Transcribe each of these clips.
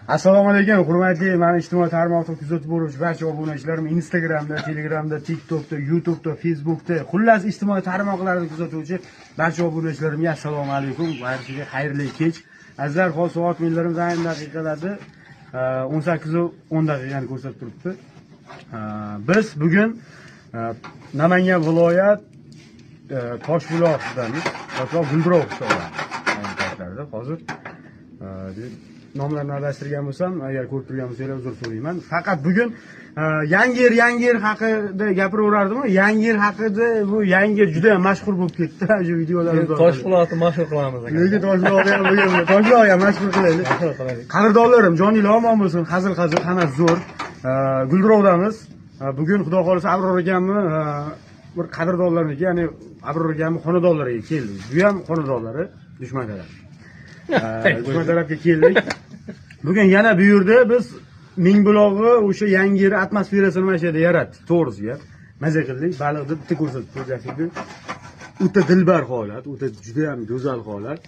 Assalomu alaykum, hurmatli mani ijtimoiy tarmoqda kuzatib boruvchi barcha obunachilarim, Instagramda, Telegramda, TikTokda, YouTube'da, Facebookda, xullas ijtimoiy tarmoqlarda kuzatuvchi barcha obunachilarimga assalomu alaykum. Barchaga xayrli kech. Azizlar, hozir soat minlarimiz ayni daqiqalarda 18:10 daqiqani ko'rsatib turibdi. Biz bugun Namangan viloyat Toshbuloqdamiz. Toshbuloq Guldirov qishlog'ida. Ayni paytlarda hozir nomlarni adashtirgan bo'lsam, agar ko'rib turgan bo'lsanglar, uzr so'rayman. Faqat bugun yangi yil haqida gapiraverardim. Yangi yil haqida, bu yangi yil juda ham mashhur bo'lib ketdi shu videolarimiz orqali. Toshbuloqni mashhur qilamiz aka. Lekin Toshbuloqni ham, bugun Toshbuloqni ham mashhur qilaylik. Mashhur qilaylik. Qadrdonlarim, joninglar omon bo'lsin. Hazil hazil, hammasi zo'r. Guldirovdamiz. Bugun xudo xohlasa Abror akamni bir qadrdonlarniki, ya'ni Abror akamni xonadonlariga keldik. Bu ham xonadonlari dushman taraf. Dushman tarafga keldik. Bugun yana bu yerda biz Mingbulog'i o'sha yangi yil atmosferasini mana shu yerda yaratdik, to'g'risi gap. Maza qildik, baliqni bitta ko'rsatib ko'ryapsiz. O'ta dilbar holat, o'ta juda ham go'zal holat.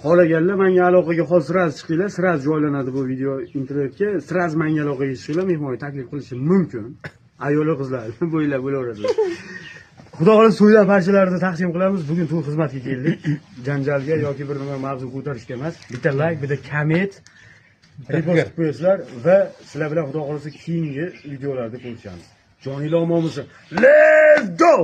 Xohlaganlar menga aloqaga hozir сразу chiqinglar, сразу joylanadi bu video internetga, сразу menga aloqaga chiqinglar, mehmonga taklif qilishim mumkin. Ayol qizlar bo'ylab bo'laveradi. Xudo xohlasa to'ylar parchalarini taqsim qilamiz. Bugun to'y xizmatga keldik. Janjalga yoki bir nima mavzu ko'tarishga emas. Bitta like, bitta comment, repost qilib qo'yasizlar va sizlar bilan xudo xohlasa keyingi videolarda ko'rishamiz. Joninglar omon bo'lsin. Let's go!